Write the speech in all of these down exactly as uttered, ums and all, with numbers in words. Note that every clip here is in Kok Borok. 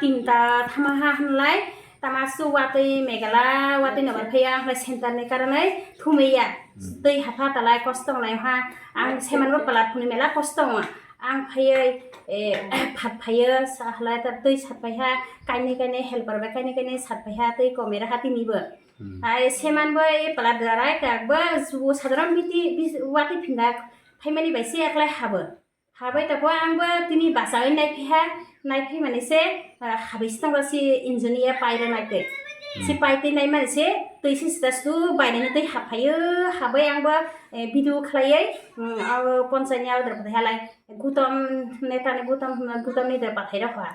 Tinta thama ha hwnlai, tama su watwi megala, watwi nabar phaiya, ang khlai center ni karonwi thumwi ya. Twi hapha talai kosto wngnai ha, ang seman bo palat phunwi mela kosto wngo. Ang phaiwi, eh, phat phaiyo, sa halai ta twi sat phaiha, kainwi kainwi helper bai kainwi kainwi sat phaiha, twi komera ha tini bo. Ai seman bo, eh, palat darai tak bo, su sadharon biti, bis-, watwi phinda phaimani bai se eklai habo. Habai tabo ang bo tini bachai nai phiha, nai phimani se, ah, habai se tongo si engineer pairo nai tei. Si pai tei nai mani se twi se sita su bainani twi haphaio, habai ang bo, eh, video khlaioi, mm, abo ponchayat ni order pathai halai, Gutom neta ni Gutom, Gutom ni de pathai rokha.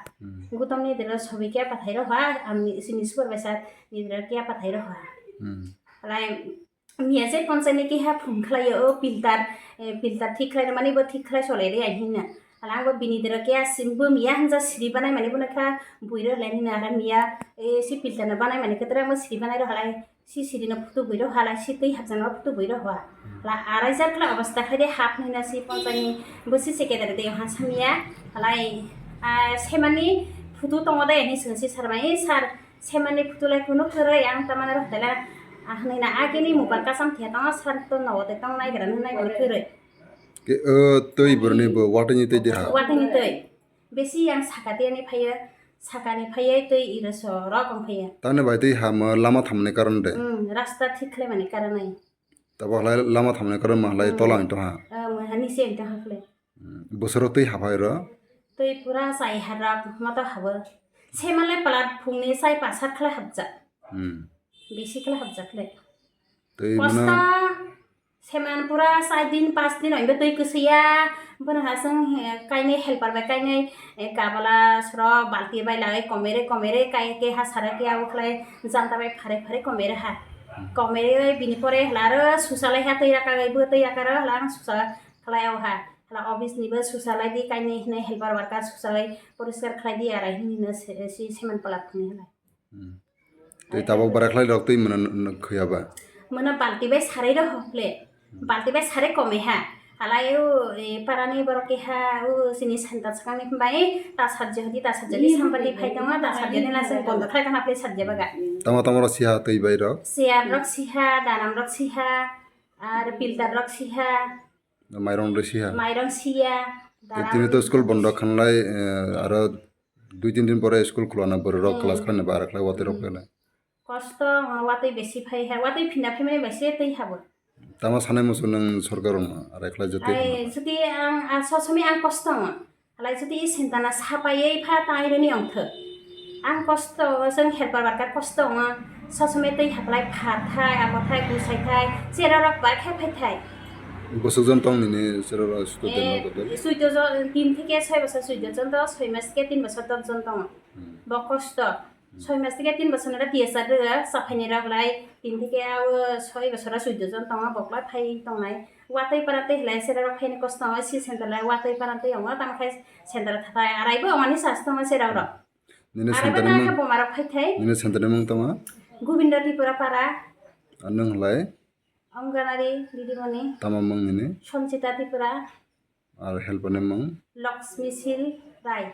Gutom ni de sobi khe pathai rokha, amni sini supervisor ni de khe pathai rokha. Halai Miya je ponchayat ni keha phone khlaio, o filter, eh, filter thik khlai mani bo thik khlai solai re ai hinna. Hala ang bo bini dero keha sim bo miya hwnja siri banai mani bono kha buiro hlai hinna hala miya, eh, si filter no banai mani khe tere ang bo siri banai rw halai si siri no phutu buiro halai si twi hapjak no phutu buiro hwa. Hala arai jar khlai obostha khai de hap hinna si ponchayat ni bo si secretary de ha samya halai, ah, semani phutu tongo de hinwi swng si sar mai sar. Semani phutu lai kunu kwrwi, ang tamani rw hotel a hwnwi na agini mobile kasam thia tongo, sar to nogo de tong nai gra nai mani kwrwi. Ke, o, twi boroni bo watwi ni twi de ha. Watwi ni twi. Besi ang saka de ni phaiyo, saka ni phaiyo twi iro so rok ang phaiyo. Tamni bai twi ha mo lama thamni karon de. Hmm, rasta thik khlai mani karon ai. Tabo halai lama thamni karon ma halai tola ni to ha. Ah, mo hani se to ha khlai. Hmm, bosoro twi haphai ro? Twi pura chai harok moto habo. Semanle palat phungni chai pasat khlai hapjak. Hmm. Bisi khlai hapjak le. Twi Kosto mano seman pura char din, pas din oibo twi kwswiya. Bono hasung, eh, kainwi helper bai kainwi, eh, kabala sorok balti bai lagwi komere komere kai ke ha sara ke abo khlai janta bai phare phare komere ha. Komere bini pore hla aro susa lai ha twi raka bai bo twi raka ro hla ang susa khlai o ha. Hala office ni bo susa lai di, kainwi hinwi helper worker susa lai poriskar khlai di, arai hinwi no se, si seman palat phunwi halai. Hmm. Tei tabok bara khlai rok twi mano khwya ba? Mano balti bai sarai rok hokle. Balti bai sarai kome ha. Halai o, e, parani borok keha o sini santa sakang ni bai ta sajjo hadi, ta sajjo di sampati phai tongo, ta sajjo di laseng bondo khlai tongma phai sajjo baga. Tamo tamo rok siha twi bai rok? Chair rok siha, danam rok siha, ar filter rok siha. Mairong rw siya. Mairong siya. Tini to school bondo khanlai, eh, aro dui tin din pore school khulana borok rok class khlaina bara khlai watwi rok khlai. Kosto, watwi besi phai ha, watwi phinda phaimani bai se twi habo. Tama sanai musu nang sorkar rok no arai khlai jotwi. Ai, jodi ang, ah, sob somoi ang kosto wngo. Halai jodi i sentana sapaiwi pha tang ironi ongthok. Ang kosto, chwng helper worker kosto wngo. Sob somoi twi haklai pha thai, amo thai, bwsai thai, chera rok bai khe phai thai. Bwswk jon tong nini chera rok student rok? Eh, total? Suido jon, tin theke soi bosor suido jon tongo, soi mas theke tin bosor dos jon tongo. Hmm. Bo kosto. Soi mas theke tin bosor nora T S R rwya, saphaini rok lai, tin theke abo soi bosor suido jon tongo, bokla phai tongnai. Watwi para tei hlai chera rok phaini kosto wngo, si center lai watwi para tei wngo, tamo khai center thatai arai bo wngmani chance tongo chera rok. Nini arai center bo ni ta mung, khe buma rok phai thai. Nini center ni mung tamo? Govinda Tripura para. Ar nwng hlai? Anganwadi didimoni. Tamo mung nini? Sanchita Tripura. Ar helper ni mung? Lakshmi Sil Rai.